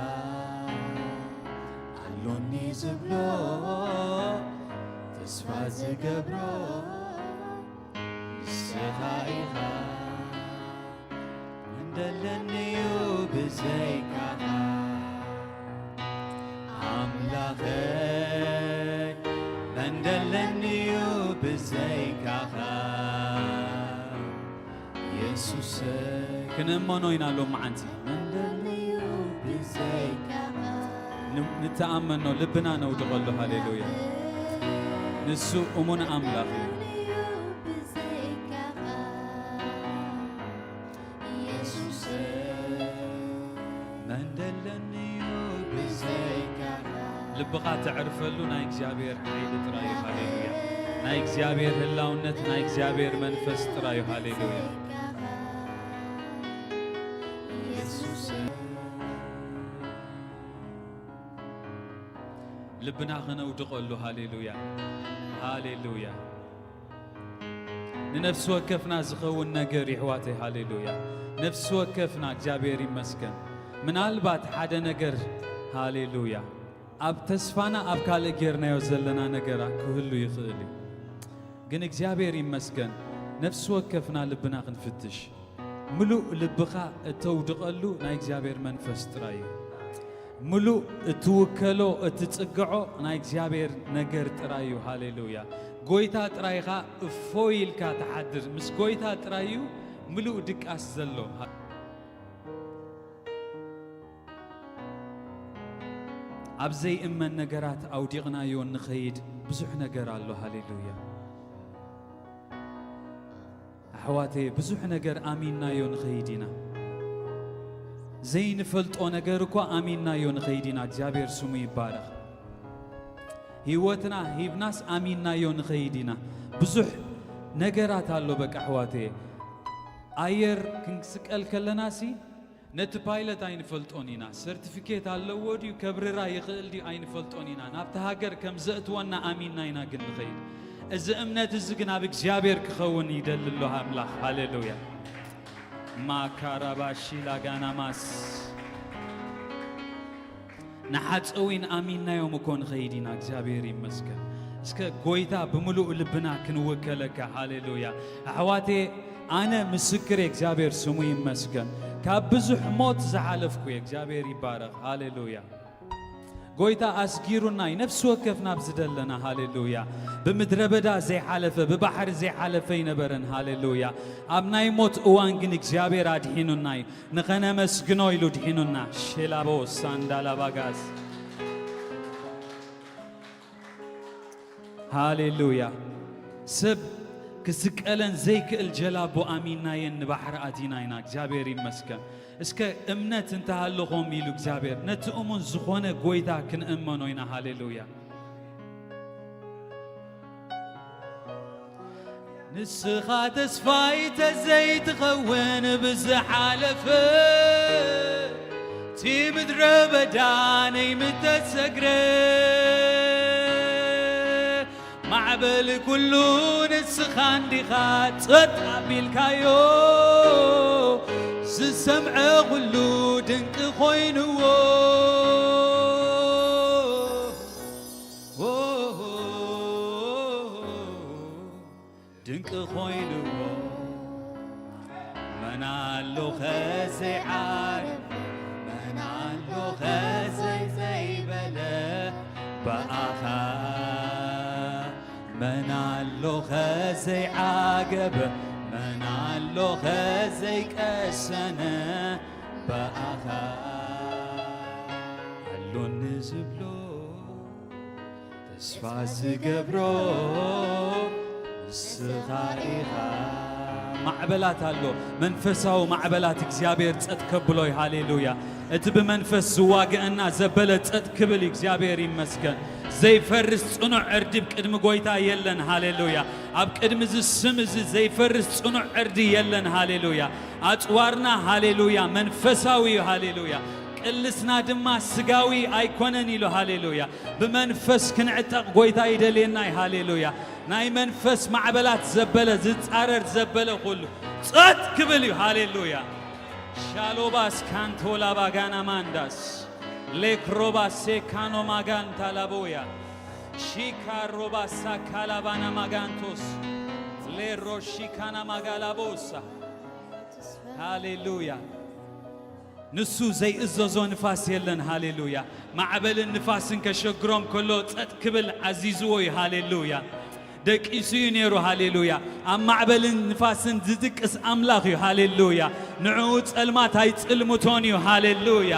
ኣሎኒ ዝብሎ ተስፋ ዝገብሮ ንስኻ ኢኻ። መን ደለኒዩ ብዘይካኻ ኣምላኸይ፣ መን ደለኒዩ ብዘይካኻ የሱሰይ። ክንእመኖ ኢና ሎም መዓንቲ። መን ደለኒዩ ብዘይካኻ። ን-፣ ንተኣመኖ፣ ልብና ነውድቐሉ። ሃሌሉያ። ንሱ እሙን ኣምላኽ እዩ። መን ደለኒዩ ብዘይካኻ። ልብኻ ተዕርፈሉ ናይ እግዚኣብሔር ሓይሊ ጥራይ እዩ። ሃሌሉያ። ናይ እግዚኣብሔር ህላውነት፣ ናይ እግዚኣብሔር መንፈስ ጥራይ እዩ። ሃሌሉያ። ልብና ኸነውድቐሉ። ሃሌሉያ። ሃሌሉያ። ንነፍሲ ወከፍና ዝኸውን ነገር ይሕዋተይ፣ ሃሌሉያ። ነፍሲ ወከፍና እግዚኣብሔር ይመስገን። ምናልባት ሓደ ነገር፣ ሃሌሉያ፣ ኣብ ተስፋና ኣብ ካልእ ጌርናዮ ዘለና ነገር ክህሉ ይኽእል እዩ። ግን እግዚኣብሔር ይመስገን፣ ነፍሲ ወከፍና ልብና ክንፍትሽ። ምሉእ ልብኻ እተውድቐሉ ናይ እግዚኣብሔር መንፈስ ጥራይ እዩ። ምሉእ እትውከሎ፣ እትጽግዖ ናይ እግዚኣብሔር ነገር ጥራይ እዩ። ሃሌሉያ። ጎይታ ጥራይ ኢኻ እፎይ ኢልካ ትሓድር። ምስ ጎይታ ጥራይ እዩ ምሉእ ድቃስ ዘሎ። ኣብ ዘይእመን ነገራት ኣውዲቕናዮ እንኸይድ ብዙሕ ነገር ኣሎ። ሃሌሉያ። ኣሕዋተየ፣ ብዙሕ ነገር ኣሚንናዮ ንኸይድ ኢና። ዘይንፈልጦ ነገር እኳ ኣሚንናዮ ንኸይድ ኢና። እግዚኣብሔር ስሙ ይባረኽ። ህይወትና ሂብናስ ኣሚንናዮ ንኸይድ ኢና። ብዙሕ ነገራት ኣሎ። በቃ ኣሕዋተየ፣ ኣየር ክንስቀል ከለናሲ ነቲ ፓይለት ኣይንፈልጦን ኢና። ሰርቲፊኬት ኣለዎ ድዩ፣ ከብርራ ይኽእል ድዩ ኣይንፈልጦን ኢና። ናብቲ ሃገር ከም ዘእትወና ኣሚንና ኢና ግን ንኸይድ። እዚ እምነት እዚ ግን ኣብ እግዚኣብሔር ክኸውን ይደሊ ኣሎ ኣምላኽ። ሃሌሉያ። ማካራባሺ ላጋናማስ። ንሓፀዊን ኣሚንናዮም እኮ ንኸይድ ኢና። እግዚኣብሔር ይመስገን። እስከ ጎይታ ብምሉእ ልብና ክንውከለካ። ሃሌሉያ። ኣሕዋቴ፣ ኣነ ምስክር፣ እግዚኣብሔር ስሙ ይመስገን። ካብ ብዙሕ ሞት ዝሓለፍኩ እየ። እግዚኣብሔር ይባረኽ። ሃሌሉያ። ጎይታ ኣስጊሩና እዩ፣ ነፍሲ ወከፍና ኣብዚ ዘለና። ሃሌሉያ። ብምድረ በዳ ዘይሓለፈ፣ ብባሕሪ ዘይሓለፈ ኣይነበረን። ሃሌሉያ። ኣብ ናይ ሞት እዋን ግን እግዚኣብሔር ኣድሒኑና እዩ። ንኸነመስግኖ ኢሉ ድሒኑና። ሼላቦ ሳንዳላባጋዝ። ሃሌሉያ። ሰብ ክስቀለን ዘይክእል ጀላቦ ኣሚናየን ንባሕሪ ኣቲና ኢና። እግዚኣብሔር ይመስገን። እስከ እምነት እንተሃለኹም ኢሉ እግዚኣብሔር፣ ነቲ እሙን ዝኾነ ጎይታ ክንእመኖ ኢና። ሃሌሉያ። ንስኻ ተስፋይ ተዘይትኸውን ብዝሓለፈ፣ እቲ ምድረ በዳ ነይ ምተሰግረ፣ ማዕበል ኩሉ ንስኻ እንዲኻ ጸጥ ኣቢልካዮ፣ ዝሰምዐ ኩሉ ድንቂ ኮይንዎ። ድንቂ ኮይንዎ። መን ኣሎ ኸ ዘይዓርፍ፣ መን ኣሎ ኸ ዘይ-፣ ዘይበለ ብኣኻ፣ መን ኣሎ ኸ ዘይዓገበ፣ መን ኣሎ ኸ ዘይቀሰነ ብኣኻ፣ ኣሎኒ ዝብሎ ተስፋ ዝገብሮ ንስኻ ኢኻ። ማዕበላት ኣሎ፣ መንፈሳዊ ማዕበላት እግዚኣብሔር ጸጥ ከብሎ እዩ። ሃሌሉያ። እቲ ብመንፈስ ዝዋግአና ዘበለ ጸጥ ክብል እዩ። እግዚኣብሔር ይመስገን። ዘይፈርስ ጽኑዕ ዕርዲ ቅድሚ ጎይታ የለን። ሃሌሉያ። ኣብ ቅድሚ እዚ ስም እዚ ዘይፈርስ ጽኑዕ ዕርዲ የለን። ሃሌሉያ። ኣጽዋርና፣ ሃሌሉያ፣ መንፈሳዊ እዩ። ሃሌሉያ። ቅልስና ድማ ስጋዊ ኣይኮነን ኢሉ። ሃሌሉያ። ብመንፈስ ክንዕጠቕ ጎይታ ይደልየና እዩ። ሃሌሉያ። ናይ መንፈስ ማዕበላት ዘበለ፣ ዝጻረር ዘበለ ኩሉ ጸጥ ክብል እዩ። ሃሌሉያ። ሻሎባስ ካንቶላ ባጋና ማንዳስ ሌክሮባስ ሴካኖ ማጋንታ ላቦያ ሺካሮባሳ ካላባና ማጋንቶስ ሌሮሺካና ማጋላቦሳ። ሃሌሉያ። ንሱ ዘይእዘዞ ንፋስ የለን። ሃሌሉያ። ማዕበልን ንፋስን ከሸግሮም ከሎ ጸጥ ክብል ኣዚዝዎ እዩ። ሃሌሉያ። ደቂሱ እዩ ነይሩ። ሃሌሉያ። ኣብ ማዕበልን ንፋስን ዝድቅስ ኣምላኽ እዩ። ሃሌሉያ። ንዕኡ ጸልማት ኣይጽልምቶን እዩ። ሃሌሉያ።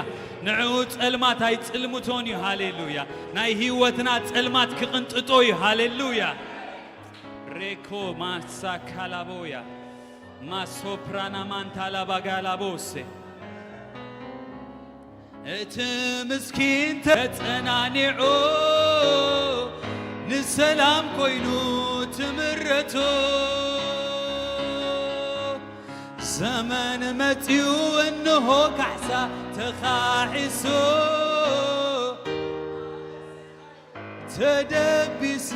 ንዕኡ ጸልማት ኣይጽልምቶን እዩ። ሃሌሉያ። ናይ ህይወትና ጸልማት ክቕንጥጦ እዩ። ሃሌሉያ። ሬኮ ማሳ ካላቦያ ማሶፕራና ማንታ ላባጋላቦሴ። እቲ ምስኪን ተጸናኒዑ ንሰላም ኮይኑ ትምረቶ። ዘመን መጺኡ እንሆ ካሕሳ ተኻሒሱ ተደቢሱ።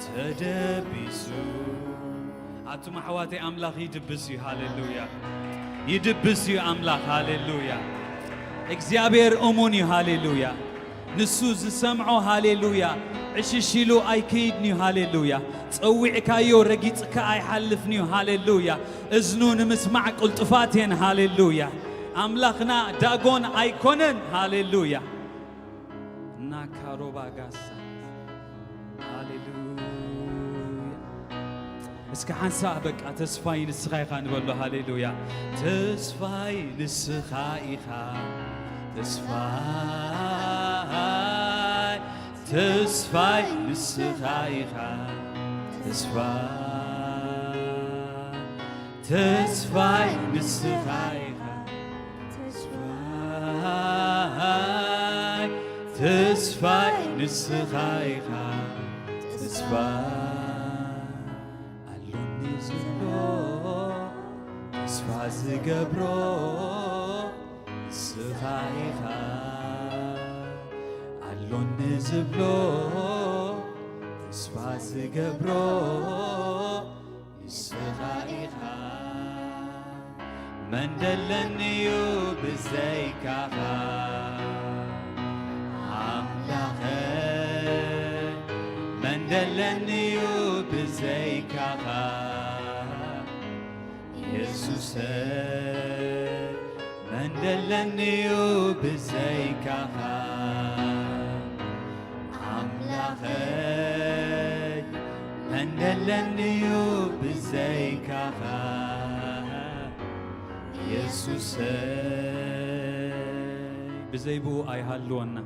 ተደቢሱ። ኣቱም ኣሕዋተይ፣ ኣምላኽ ይድብስ እዩ። ሃሌሉያ። ይድብስ እዩ ኣምላኽ። ሃሌሉያ። እግዚኣብሔር እሙን እዩ። ሃሌሉያ። ንሱ ዝሰምዖ፣ ሃሌሉያ፣ ዕሽሽ ኢሉ ኣይክይድን እዩ። ሃሌሉያ። ጸዊዕካዮ ረጊጽካ ኣይሓልፍን እዩ። ሃሌሉያ። እዝኑ ንምስማዕ ቅልጡፋት እየን። ሃሌሉያ። ኣምላኽና ዳጎን ኣይኮነን። ሃሌሉያ። ናካሮባ ጋሳ። ሃሌሉያ። እስከ ሓንሳእ በቃ ተስፋይ ንስኻ ኢኻ ንበሎ። ሃሌሉያ። ተስፋይ ንስኻ ኢኻ። ተስፋይ፣ ተስፋይ ንስኻ ኢኻ። ተስፋይ፣ ተስፋይ ንስኻ ኢኻ። ተስፋይ፣ ተስፋይ ንስኻ ኢኻ። ተስፋ ኣሎኒ ዝብሎ፣ ተስፋ ዝገብሮ ንስኻ ኢኻ። ኣሎኒ ዝብሎ፣ ተስፋ ዝገብሮ ንስኻ ኢኻ። መን ደለኒዩ ብዘይካኻ ኣምላኸይ? መን ደለኒዩ ብዘይካኻ? የሱሰይ፣ መን ደለኒዩ ብዘይካኻ? ኣምላኸይ፣ መን ደለኒዩ ብዘይካኻ? የሱሰይ፣ ብዘይ ብኡ ኣይሃልወና።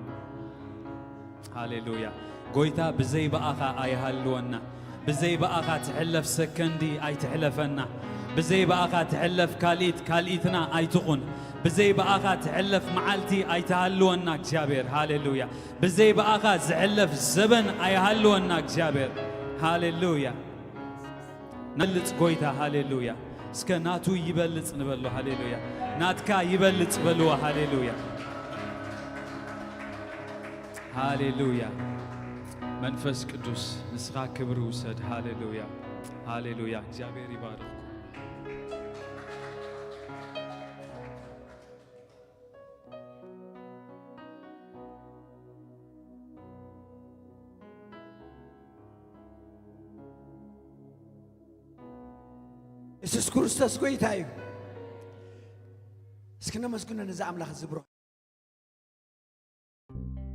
ሃሌሉያ። ጎይታ ብዘይ ብኣኻ ኣይሃልወና። ብዘይ ብኣኻ ትሕለፍ ሰከንዲ ኣይትሕለፈና። ብዘይ ብኣኻ ትሕለፍ ካልኢት ካልኢትና ኣይትኹን። ብዘይ ብኣኻ ትሕለፍ መዓልቲ ኣይትሃልወና እግዚኣብሔር። ሃሌሉያ። ብዘይ ብኣኻ ዝሕለፍ ዘበን ኣይሃልወና እግዚኣብሔር። ሃሌሉያ። ናልጽ ጎይታ። ሃሌሉያ። እስከ ናቱ ይበልጽ ንበሎ። ሃሌሉያ። ናትካ ይበልጽ በልዎ። ሃሌሉያ። ሃሌሉያ። መንፈስ ቅዱስ ንስኻ ክብሪ ውሰድ። ሃሌሉያ። ሃሌሉያ። እግዚኣብሔር ይባርኽኩም። የሱስ ክርስቶስ ጎይታ እዩ። እስኪ ነመስግኖ ነዚ ኣምላኽ እዚ ብሩኽ